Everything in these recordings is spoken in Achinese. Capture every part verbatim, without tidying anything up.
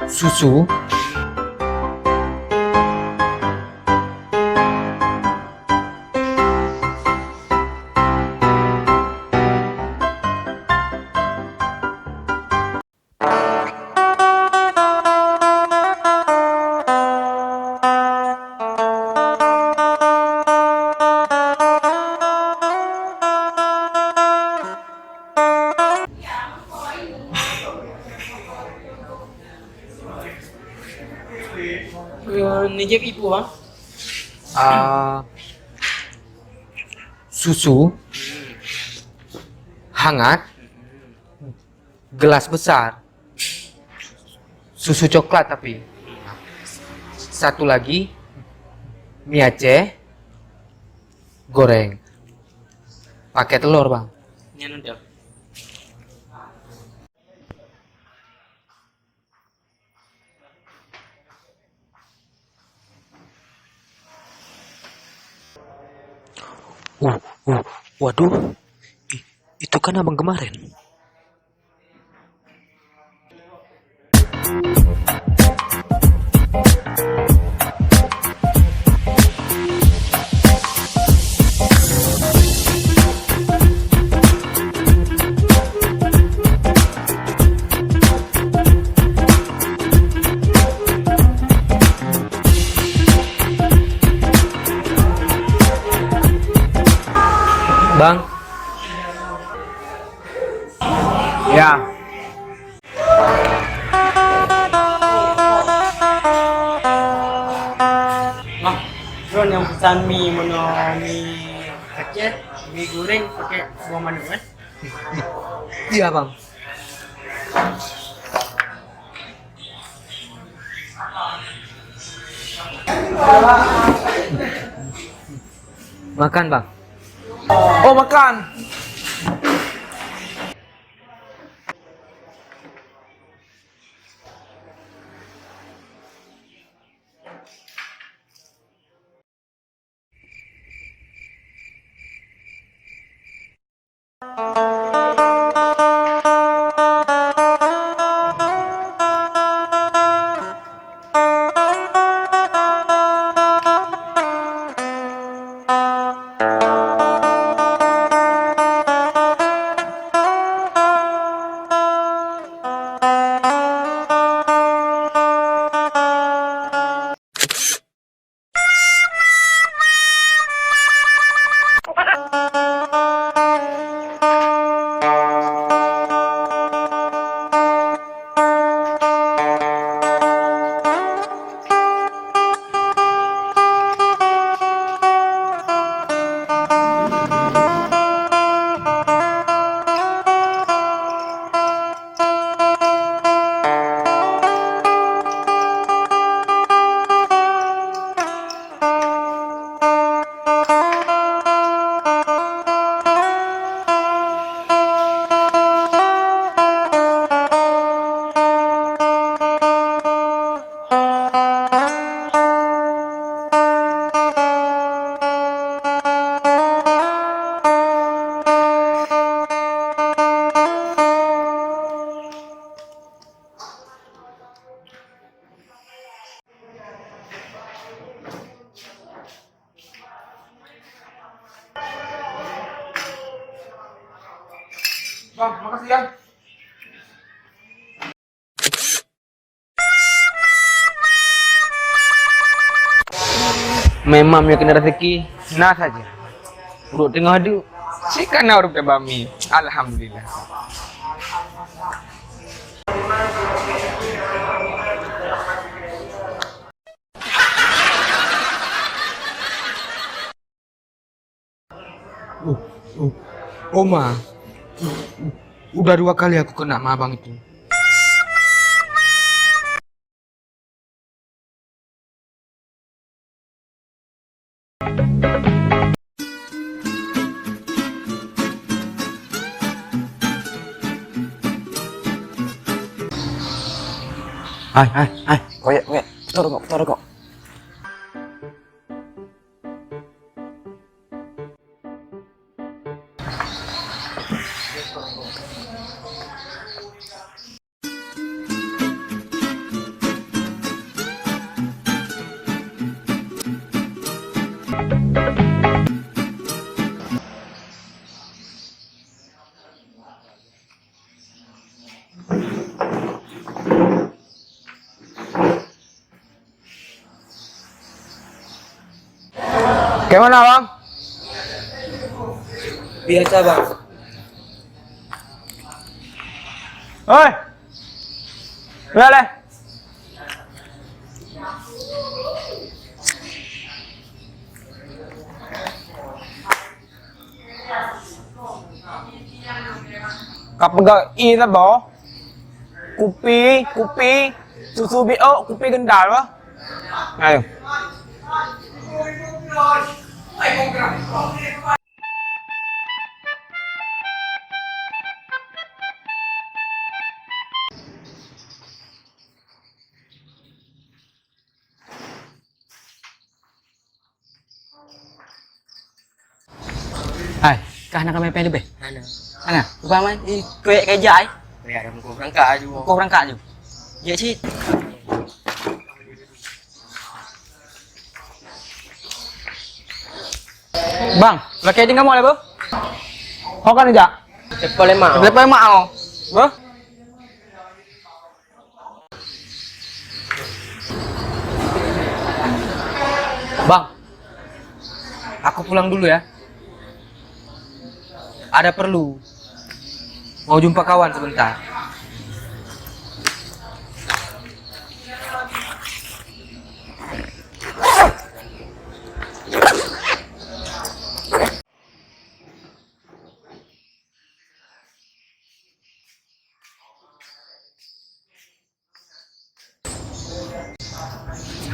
Susu. Eh, neujép ié peue, Bang? Ah, susu hangat, gelas besar, susu coklat tapi. Satu lagi, mi Aceh goreng. Pakai telur, Bang. Nyan udah. Uh, uh, waduh, i-, itu kan abang kemarin. Bang. Ya. Bang, droen nyang peusan mi meunoe mi Aceh, mi goreng pakai buah manok, eh? Iya, Bang. Makan, Bang. Oh, makan. Bang, makasih ya. Memang meunyoe keuneuk raseuki, na saja. Ureuëng teungoh duek, si ka na ureuëng tabami. Alhamdulillah. Oh, oh, Oma, udah dua kali aku kena sama abang itu. Hai, hai, hai, koyak, koyak. Putar rokok, putar rokok. Kayak mana, Bang? Biasa, Bang. Oi. Udah leh. Ka peugah ie saboh. Kupi, kupi, susu biôk, kupi gendal bah. Ayo. Hai, kah na kamé péng leubeh? Hana. Hana, ubah mai, eh, kuek kai jai. Kuek ada muka berangkat aju. Muka berangkat aju. Jek cit. Bang, lakèe tinggai mok lé, Bang? Ho kan jak? Lepas lemak. Lepas lemak ho. Bang? Bang, aku pulang dulu ya. Ada perlu. Mau jumpa kawan sebentar.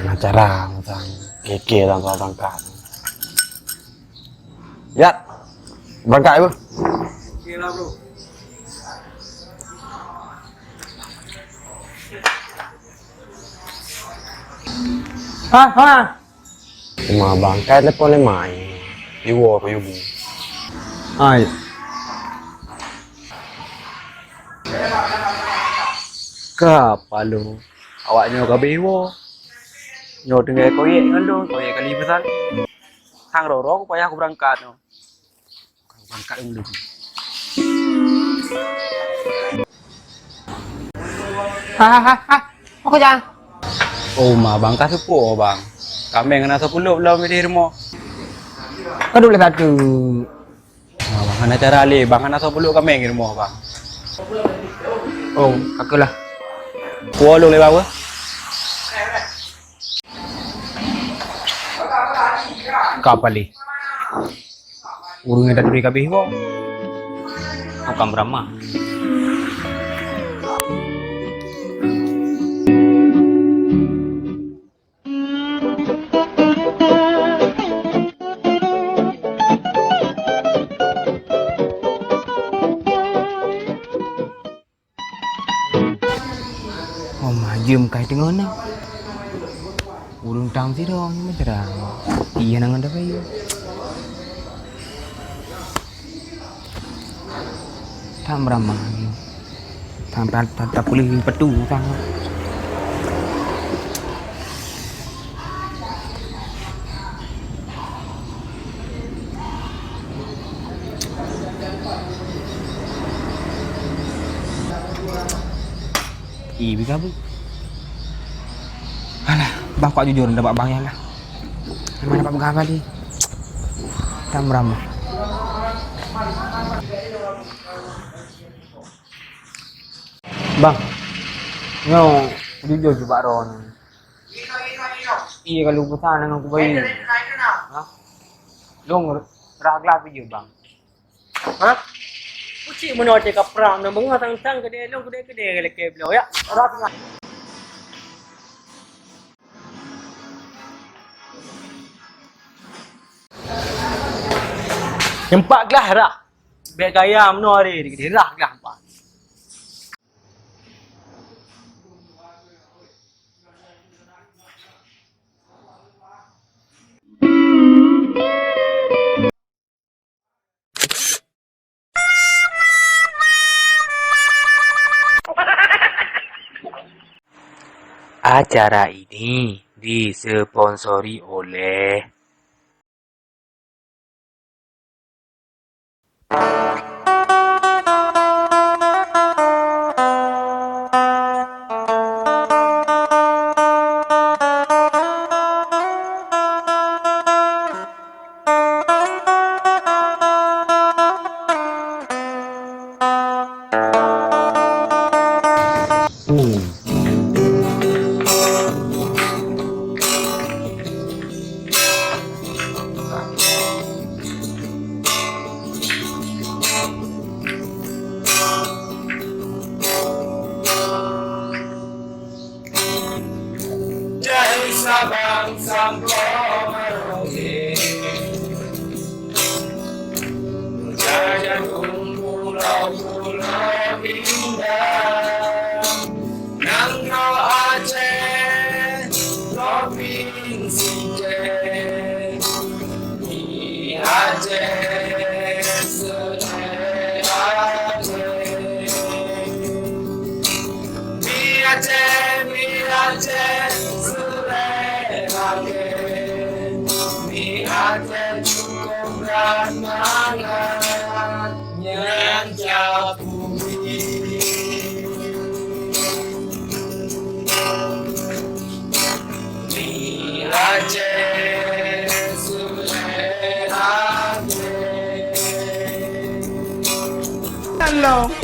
Nah, cara macam keke dan berangkat. Ya, berangkat apa? Oke lah, bro. Ha, ha. Cuma bang, kai telepon lé mai. Iwo apa yubu? Ai. Ka palo. Awak nyoe ka biwo. Nyoe tinggai koyek ngon lôn, koyek kali pesan. Hang roro ku payah ku berangkat nyoe. Berangkat dulu. Ha ha ha ha. Aku jangan. Oh ma bang ka seupôt bang. Kameng na sepuluh belum di rumah. Aduh lah satu. Nah, bang, hana cara lé, bang, hana soe peuleuk kameng di rumoh, bang. Oh, ka keuh lah. Kuah lôn lé bang, weh. Ka palih. Ureueng nyang taturi ka abéh, bang. Tukang beurama. Oh, majeuem kai teungoh na. Ureueng tam sidroe nyoe meuseurang. Iya na ngon dapai. Tam ramah. Tam, tam, tam, tam pulih petu tam. Ih, bika bu. Alah, bah kuat jujur dapat bang ya lah. Mana dapat pegang kali? Tam ramah. Bang, nyoe jujur ju bak droeneuh. Iya kalau pesan dengan aku bayi. Ha? Long rah gelah pijeu bang. Ha? Kucik meunoe cit ka prang, na beungoh sang-sang keudeh long, keudeh-keudeh lakèe bloe, ya. Rot teungoh. Nyang pat glah rah. Bèk gaya meunoe hari, rah glah pat. Acara ini disponsori oleh Dari Sabang sampoe Merauke, jajan pulo-pulo indah, nanggroe Aceh, provinsi Aceh. Mi Aceh, seulera Aceh. Mi Aceh, mi Aceh, seulera Aceh. Mi Aceh cukôp brat mangat, nyan cap ubit. Mi Aceh, seulera Aceh. Hello.